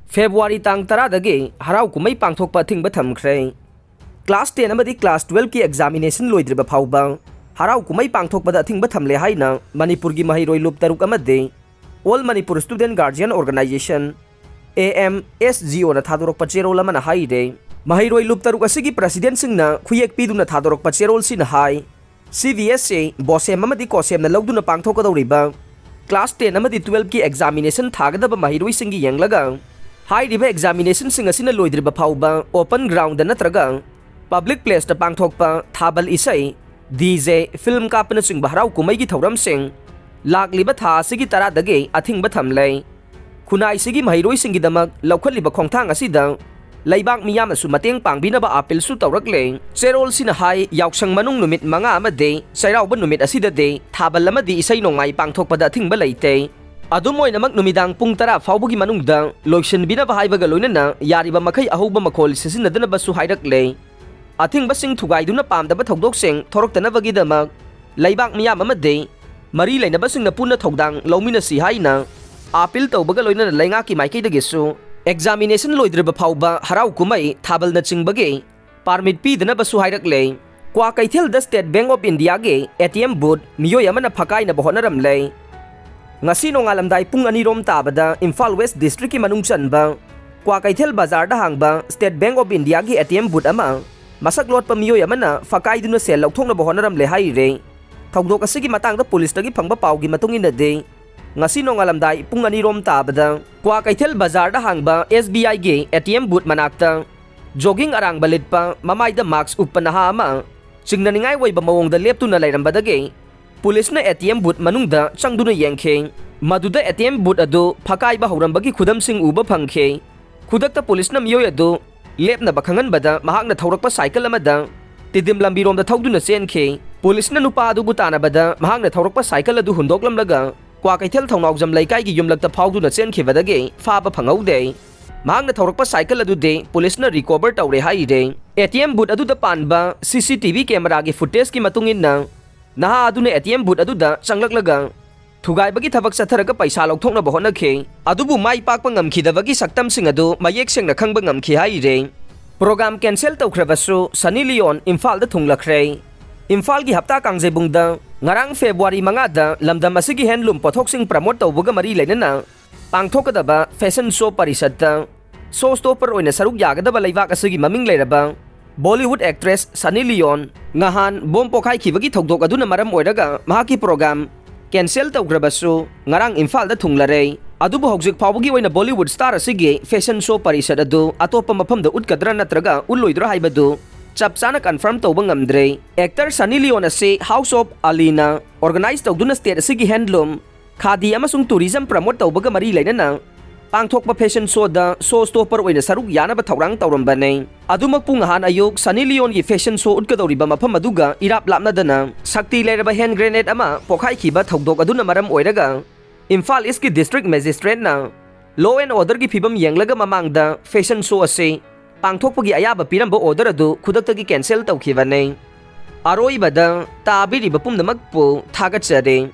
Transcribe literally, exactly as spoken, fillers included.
February ꯇꯥꯡ ꯇꯔꯥꯗꯒꯤ ꯍꯔꯥꯎ ꯀꯨꯝꯍꯩ ꯄꯥꯡꯊꯣꯛꯄ ꯑꯊꯤꯡꯕ ꯊꯝꯈ꯭ꯔꯦ꯫ ꯀ꯭ꯂꯥꯁ ꯇꯦꯟ ꯑꯃꯗꯤ ꯀ꯭ꯂꯥꯁ ꯇꯨꯋꯦꯜꯐꯀꯤ ꯑꯦꯛꯖꯥꯃꯤꯅꯦꯁꯟ ꯂꯣꯏꯗ꯭ꯔꯤꯕ ꯐꯥꯎꯕ ꯍꯔꯥꯎ ꯀꯨꯝꯍꯩ ꯄꯥꯡꯊꯣꯛꯄꯗ ꯑꯊꯤꯡꯕ ꯊꯝꯂꯦ ꯍꯥꯏꯅ ꯃꯅꯤꯄꯨꯔꯒꯤ ꯃꯍꯩꯔꯣꯏ ꯂꯨꯞ ꯇꯔꯨꯛ ꯑꯃꯗꯤ All Manipur Student Guardian Organization, A M S G O ꯅ ꯊꯥꯗꯣꯔꯛꯄ ꯆꯦꯔꯣꯜ ꯑꯃꯅ ꯍꯥꯏꯔꯦ꯫ ꯃꯍꯩꯔꯣꯏ ꯂꯨꯞ ꯇꯔꯨꯛ ꯑꯁꯤꯒꯤ ꯄ꯭ꯔꯁꯤꯗꯦꯟꯁꯤꯡꯅ ꯈꯨꯌꯦꯛ ꯄꯤꯗꯨꯅ ꯊꯥꯗꯣꯔꯛꯄ ꯆꯦꯔꯣꯜꯁꯤꯅ ꯍꯥꯏ, ꯁꯤ ꯕꯤ ꯑꯦꯁ ꯏ, ꯕꯣꯁꯦꯝ ꯑꯃꯗꯤ ꯀꯣꯁꯦꯝꯅ ꯂꯧꯗꯨꯅ ꯄꯥꯡꯊꯣꯛꯀꯗꯧꯔꯤꯕ ꯀ꯭ꯂꯥꯁ ꯇꯦꯟ ꯑꯃꯗꯤ ꯇꯨꯋꯦꯜꯐꯀꯤ ꯑꯦꯛꯖꯥꯃꯤꯅꯦꯁꯟ ꯊꯥꯒꯗꯕ ꯃꯍꯩꯔꯣꯏꯁꯤꯡꯒꯤ ꯌꯦꯡꯂꯒ, ꯍꯥꯏꯔꯤꯕ ꯑꯦꯛꯖꯥꯃꯤꯅꯦꯁꯟꯁꯤꯡ ꯑꯁꯤꯅ ꯂꯣꯏꯗ꯭ꯔꯤꯕ ꯐꯥꯎꯕ ꯑꯣꯄꯟ ꯒ꯭ꯔꯥꯎꯟꯗ ꯅꯠꯇ꯭ꯔꯒ ꯄꯕ꯭ꯂꯤꯛ ꯄ꯭ꯂꯦꯁꯇ ꯄꯥꯡꯊꯣꯛꯄ ꯊꯥꯕꯜ ꯏꯁꯩ, ꯗꯤ ꯖꯦ, ꯐꯤꯜꯝ ꯀꯥꯞꯄꯅꯆꯤꯡꯕ ꯍꯔꯥꯎ ꯀꯨꯝꯍꯩꯒꯤ ꯊꯧꯔꯝꯁꯤꯡ ꯂꯥꯛꯂꯤꯕ ꯊꯥ ꯑꯁꯤꯒꯤ ꯇꯔꯥꯗꯒꯤ ꯑꯊꯤꯡꯕ ꯊꯝꯂꯦ꯫ ꯈꯨꯟꯅꯥꯏꯁꯤꯒꯤ ꯃꯍꯩꯔꯣꯏꯁꯤꯡꯒꯤꯗꯃꯛ ꯂꯧꯈꯠꯂꯤꯕ ꯈꯣꯡꯊꯥꯡ ꯑꯁꯤꯗ ꯂꯩꯕꯥꯛ ꯃꯤꯌꯥꯝꯅꯁꯨ ꯃꯇꯦꯡ ꯄꯥꯡꯕꯤꯅꯕ ꯑꯥꯄꯤꯜꯁꯨ ꯇꯧꯔꯛꯂꯦ꯫ ꯆꯦꯔꯣꯜꯁꯤꯅ ꯍꯥꯏ, ꯌꯥꯎꯁꯪ ꯃꯅꯨꯡ ꯅꯨꯃꯤꯠ ꯃꯉꯥ ꯑꯃꯗꯤ ꯆꯩꯔꯥꯎꯕ ꯅꯨꯃꯤꯠ ꯑꯁꯤꯗꯗꯤ ꯊꯥꯕꯜ ꯑꯃꯗꯤ ꯏꯁꯩ ꯅꯣꯡꯃꯥꯏ ꯄꯥꯡꯊꯣꯛꯄꯗ ꯑꯊꯤꯡꯕ ꯂꯩꯇꯦ꯫ ꯑꯗꯨꯝ ꯑꯣꯏꯅꯃꯛ, ꯅꯨꯃꯤꯗꯥꯡ ꯄꯨꯡ ꯇꯔꯥ ꯐꯥꯎꯕꯒꯤ ꯃꯅꯨꯡꯗ ꯂꯣꯏꯁꯤꯟꯕꯤꯅꯕ ꯍꯥꯏꯕꯒ ꯂꯣꯏꯅꯅ ꯌꯥꯔꯤꯕ ꯃꯈꯩ ꯑꯍꯧꯕ ꯃꯈꯣꯜ ꯁꯤꯖꯤꯟꯅꯗꯅꯕꯁꯨ ꯍꯥꯏꯔꯛꯂꯦ꯫ ꯑꯊꯤꯡꯕꯁꯤꯡ ꯊꯨꯒꯥꯏꯗꯨꯅ ꯄꯥꯝꯗꯕ ꯊꯧꯗꯣꯛꯁꯤꯡ ꯊꯣꯔꯛꯇꯅꯕꯒꯤꯗꯃꯛ ꯂꯩꯕꯥꯛ ꯃꯤꯌꯥꯝ ꯑꯃꯗꯤ ꯃꯔꯤ ꯂꯩꯅꯕꯁꯤꯡꯅ ꯄꯨꯟꯅ ꯊꯧꯗꯥꯡ ꯂꯧꯃꯤꯟꯅꯁꯤ ꯍꯥꯏꯅ ꯑꯥꯄꯤꯜ ꯇꯧꯕꯒ ꯂꯣꯏꯅꯅ ꯂꯩꯉꯥꯛꯀꯤ ꯃꯥꯏꯀꯩꯗꯒꯤꯁꯨ ꯑꯦꯛꯖꯥꯃꯤꯅꯦꯁꯟ ꯂꯣꯏꯗ꯭ꯔꯤꯕ ꯐꯥꯎꯕ ꯍꯔꯥꯎ ꯀꯨꯝꯍꯩ, ꯊꯥꯕꯜꯅꯆꯤꯡꯕꯒꯤ ꯄꯥꯔꯃꯤꯠ ꯄꯤꯗꯅꯕꯁꯨ ꯍꯥꯏꯔꯛꯂꯦ꯫ ꯀ꯭ꯋꯥꯀꯩꯊꯦꯜꯗ ꯁ꯭ꯇꯦꯠ ꯕꯦꯡꯛ ꯑꯣꯐ ꯏꯟꯗꯤꯌꯥꯒꯤ ꯑꯦ ꯇꯤ ꯑꯦꯝ ꯕꯨꯠ ꯃꯤꯑꯣꯏ ꯑꯃꯅ ꯐꯀꯥꯏꯅꯕ ꯍꯣꯠꯅꯔꯝꯂꯦ꯫ ꯉꯁꯤ ꯅꯣꯡꯉꯥꯜꯂꯝꯗꯥꯏ ꯄꯨꯡ ꯑꯅꯤꯔꯣꯝ ꯇꯥꯕꯗ ꯏꯝꯐꯥꯜ ꯋꯦꯁ ꯗꯤꯁꯇ꯭ꯔꯤꯛꯀꯤ ꯃꯅꯨꯡ ꯆꯟꯕ ꯀ꯭ꯋꯥꯀꯩꯊꯦꯜ ꯕꯖꯥꯔꯗ ꯍꯥꯡꯕ ꯁ꯭ꯇꯦꯠ ꯕꯦꯡꯛ ꯑꯣꯐ ꯏꯟꯗꯤꯌꯥꯒꯤ ꯑꯦ ꯇꯤ ꯑꯦꯝ ꯕꯨꯠ ꯑꯃ ꯃꯁꯛ ꯂꯣꯠꯄ ꯃꯤꯑꯣꯏ ꯑꯃꯅ ꯐꯀꯥꯏꯗꯨꯅ ꯁꯦꯜ ꯂꯧꯊꯣꯛꯅꯕ ꯍꯣꯠꯅꯔꯝꯂꯦ ꯍꯥꯏꯔꯤꯔꯦ꯫ ꯊꯧꯗꯣꯛ ꯑꯁꯤꯒꯤ ꯃꯇꯥꯡꯗ ꯄꯨꯂꯤꯁꯇꯒꯤ ꯐꯪꯕ ꯄꯥꯎꯒꯤ ꯃꯇꯨꯡ ꯏꯟꯅꯗꯤ, ꯉꯁꯤ ꯅꯣꯡꯉꯥꯜꯂꯝꯗꯥꯏ ꯄꯨꯡ ꯑꯅꯤꯔꯣꯝ ꯇꯥꯕꯗ ꯀ꯭ꯋꯥꯀꯩꯊꯦꯜ ꯕꯖꯥꯔꯗ ꯍꯥꯡꯕ ꯑꯦꯁ ꯕꯤ ꯑꯥꯏꯒꯤ ꯑꯦ ꯇꯤ ꯑꯦꯝ ꯕꯨꯠ ꯃꯅꯥꯛꯇ ꯖꯣꯒꯤꯡ ꯑꯔꯥꯡꯕ ꯂꯤꯠꯄ, ꯃꯃꯥꯏꯗ ꯃꯥꯛꯁ ꯎꯞꯄ ꯅꯍꯥ ꯑꯃ ꯆꯤꯡꯅꯅꯤꯡꯉꯥꯏ ꯑꯣꯏꯕ ꯃꯑꯣꯡꯗ ꯂꯦꯞꯇꯨꯅ ꯂꯩꯔꯝꯕꯗꯒꯤ ꯄꯨꯂꯤꯁꯅ ꯑꯦ ꯇꯤ ꯑꯦꯝ ꯕꯨꯠ ꯃꯅꯨꯡꯗ ꯆꯪꯗꯨꯅ ꯌꯦꯡꯈꯤ꯫ ꯃꯗꯨꯗ ꯑꯦ ꯇꯤ ꯑꯦꯝ ꯕꯨꯠ ꯑꯗꯨ ꯐꯀꯥꯏꯕ ꯍꯧꯔꯝꯕꯒꯤ ꯈꯨꯗꯝꯁꯤꯡ ꯎꯕ ꯐꯪꯈꯤ꯫ ꯈꯨꯗꯛꯇ ꯄꯨꯂꯤꯁꯅ ꯃꯤꯑꯣꯏ ꯑꯗꯨ ꯂꯦꯞꯅꯕ ꯈꯪꯍꯟꯕꯗ ꯃꯍꯥꯛꯅ ꯊꯧꯔꯛꯄ ꯁꯥꯏꯀꯜ ꯑꯃꯗ ꯇꯤꯗꯤꯝ ꯂꯝꯕꯤꯔꯣꯝꯗ ꯊꯧꯗꯨꯅ ꯆꯦꯟꯈꯤ꯫ ꯄꯨꯂꯤꯁꯅ ꯅꯨꯄꯥ ꯑꯗꯨꯕꯨ ꯇꯥꯟꯅꯕꯗ ꯃꯍꯥꯛꯅ ꯊꯧꯔꯛꯄ ꯁꯥꯏꯀꯜ ꯑꯗꯨ ꯍꯨꯟꯗꯣꯛꯂꯝꯂꯒ ꯀ꯭ꯋꯥꯀꯩꯊꯦꯜ ꯊꯧꯅꯥꯎꯖꯝ ꯂꯩꯀꯥꯏꯒꯤ ꯌꯨꯝꯂꯛꯇ ꯐꯥꯎꯗꯨꯅ ꯆꯦꯟꯈꯤꯕꯗꯒꯤ ꯐꯥꯕ ꯐꯪꯍꯧꯗꯦ꯫ ꯃꯍꯥꯛꯅ ꯊꯧꯔꯛꯄ ꯁꯥꯏꯀꯜ ꯑꯗꯨꯗꯤ ꯄꯨꯂꯤꯁꯅ ꯔꯤꯀꯣꯚꯔ ꯇꯧꯔꯦ ꯍꯥꯏꯔꯤꯔꯦ꯫ ꯑꯦ ꯇꯤ ꯑꯦꯝ ꯕꯨꯠ ꯑꯗꯨꯗ ꯄꯥꯟꯕ ꯁꯤ ꯁꯤ ꯇꯤ ꯚꯤ ꯀꯦꯃꯦꯔꯥꯒꯤ ꯐꯨꯇꯦꯖꯀꯤ ꯃꯇꯨꯡ ꯏꯟꯅ, ꯅꯍꯥ ꯑꯗꯨꯅ ꯑꯦ ꯇꯤ ꯑꯦꯝ ꯕꯨꯠ ꯑꯗꯨꯗ ꯆꯪꯂꯛꯂꯒ ꯊꯨꯒꯥꯏꯕꯒꯤ ꯊꯕꯛ ꯆꯠꯊꯔꯒ ꯄꯩꯁꯥ ꯂꯧꯊꯣꯛꯅꯕ ꯍꯣꯠꯅꯈꯤ꯫ ꯑꯗꯨꯕꯨ ꯃꯥꯏ ꯄꯥꯛꯄ ꯉꯝꯈꯤꯗꯕꯒꯤ ꯁꯛꯇꯝꯁꯤꯡ ꯑꯗꯨ ꯃꯌꯦꯛ ꯁꯦꯡꯅ ꯈꯪꯕ ꯉꯝꯈꯤ ꯍꯥꯏꯔꯤ꯫ ꯄ꯭ꯔꯣꯒ꯭ꯔꯥꯝ ꯀꯦꯟꯁꯦꯜ ꯇꯧꯈ꯭ꯔꯕꯁꯨ ꯁꯅꯤ ꯂꯤꯌꯣꯟ ꯏꯝꯐꯥꯜꯗ ꯊꯨꯡꯂꯈ꯭ꯔꯦ꯫ ꯏꯝꯐꯥꯜꯒꯤ ꯍꯞꯇꯥ ꯀꯥꯡꯖꯩꯕꯨꯡꯗ ꯉꯔꯥꯡ ꯐꯦꯕ꯭ꯔꯨꯋꯥꯔꯤ ꯃꯉꯥꯗ ꯂꯝꯗꯝ ꯑꯁꯤꯒꯤ ꯍꯦꯟꯂꯨꯝ ꯄꯣꯠꯊꯣꯛꯁꯤꯡ ꯄ꯭ꯔꯃꯣꯠ ꯇꯧꯕꯒ ꯃꯔꯤ ꯂꯩꯅꯅ ꯄꯥꯡꯊꯣꯛꯀꯗꯕ ꯐꯦꯁꯟ ꯁꯣ ꯄꯔꯤꯁꯠꯇ ꯁꯣ ꯁ꯭ꯇꯣꯄꯔ ꯑꯣꯏꯅ ꯁꯔꯨꯛ ꯌꯥꯒꯗꯕ ꯂꯩꯕꯥꯛ ꯑꯁꯤꯒꯤ ꯃꯃꯤꯡ ꯂꯩꯔꯕ ꯕꯣꯂꯤꯋꯨꯗ ꯑꯦꯛꯇ꯭ꯔꯦꯁ ꯁꯅꯤ ꯂꯤꯌꯣꯟ ꯉꯍꯥꯟ ꯕꯣꯝ ꯄꯣꯈꯥꯏꯈꯤꯕꯒꯤ ꯊꯧꯗꯣꯛ ꯑꯗꯨꯅ ꯃꯔꯝ ꯑꯣꯏꯔꯒ ꯃꯍꯥꯛꯀꯤ ꯄ꯭ꯔꯣꯒ꯭ꯔꯥꯝ ꯀꯦꯟꯁꯦꯜ ꯇꯧꯈ꯭ꯔꯕꯁꯨ ꯉꯔꯥꯡ ꯏꯝꯐꯥꯜꯗ ꯊꯨꯡꯂꯔꯦ꯫ ꯑꯗꯨꯕꯨ ꯍꯧꯖꯤꯛ ꯐꯥꯎꯕꯒꯤ ꯑꯣꯏꯅ ꯕꯣꯂꯤꯋꯨꯗ ꯁ꯭ꯇꯥꯔ ꯑꯁꯤꯒꯤ ꯐꯦꯁꯟ ꯁꯣ ꯄꯔꯤꯁꯠ ꯑꯗꯨ ꯑꯇꯣꯞꯄ ꯃꯐꯝꯗ ꯎꯠꯀꯗ꯭ꯔꯥ ꯅꯠꯇ꯭ꯔꯒ ꯎꯠꯂꯣꯏꯗ꯭ꯔꯥ ꯍꯥꯏꯕꯗꯨ ꯆꯞ ꯆꯥꯅ ꯀꯟꯐꯥꯔꯝ ꯇꯧꯕ ꯉꯝꯗ꯭ꯔꯦ꯫ ꯑꯦꯛꯇꯔ ꯁꯅꯤ ꯂꯤꯌꯣꯟ ꯑꯁꯤ ꯍꯥꯎꯁ ꯑꯣꯐ ꯑꯂꯤꯅ ꯑꯣꯔꯒꯅꯥꯏꯖ ꯇꯧꯗꯨꯅ ꯁ꯭ꯇꯦꯠ ꯑꯁꯤꯒꯤ ꯍꯦꯟꯂꯨꯝ, ꯈꯥꯗꯤ ꯑꯃꯁꯨꯡ ꯇꯨꯔꯤꯖꯝ ꯄ꯭ꯔꯃꯣꯠ ꯇꯧꯕꯒ ꯃꯔꯤ ꯂꯩꯅꯅ ꯄꯥꯡꯊꯣꯛꯄ ꯐꯦꯁꯟ ꯁꯣꯗ ꯁꯣ ꯁ꯭ꯇꯣꯄꯔ ꯑꯣꯏꯅ ꯁꯔꯨꯛ ꯌꯥꯅꯕ ꯊꯧꯔꯥꯡ ꯇꯧꯔꯝꯕꯅꯦ꯫ ꯑꯗꯨꯃꯛꯄꯨ ꯉꯍꯥꯟ ꯑꯌꯨꯛ ꯁꯅꯤ ꯂꯤꯌꯣꯟꯒꯤ ꯐꯦꯁꯟ ꯁꯣ ꯎꯠꯀꯗꯧꯔꯤꯕ ꯃꯐꯝ ꯑꯗꯨꯒ ꯏꯔꯥꯞ ꯂꯥꯞꯅꯗꯅ ꯁꯛꯇꯤ ꯂꯩꯔꯕ ꯍꯦꯟ ꯒ꯭ꯔꯦꯅꯦꯗ ꯑꯃ ꯄꯣꯈꯥꯏꯈꯤꯕ ꯊꯧꯗꯣꯛ ꯑꯗꯨꯅ ꯃꯔꯝ ꯑꯣꯏꯔꯒ ꯏꯝꯐꯥꯜ ꯏꯁꯀꯤ ꯗꯤꯁꯇ꯭ꯔꯤꯛ ꯃꯦꯖꯤꯁꯇ꯭ꯔꯦꯠꯅ ꯂꯣ ꯑꯦꯟ ꯑꯣꯔꯗꯔꯒꯤ ꯐꯤꯕꯝ ꯌꯦꯡꯂꯒ ꯃꯃꯥꯡꯗ ꯐꯦꯁꯟ ꯁꯣ ꯑꯁꯤ ꯄꯥꯡꯊꯣꯛꯄꯒꯤ ꯑꯌꯥꯕ ꯄꯤꯔꯝꯕ ꯑꯣꯔꯗꯔ ꯑꯗꯨ ꯈꯨꯗꯛꯇꯒꯤ ꯀꯦꯟꯁꯦꯜ ꯇꯧꯈꯤꯕꯅꯤ꯫ ꯑꯔꯣꯏꯕꯗ ꯇꯥꯕꯤꯔꯤꯕ ꯄꯨꯝꯅꯃꯛꯄꯨ ꯊꯥꯒꯠꯆꯔꯤ꯫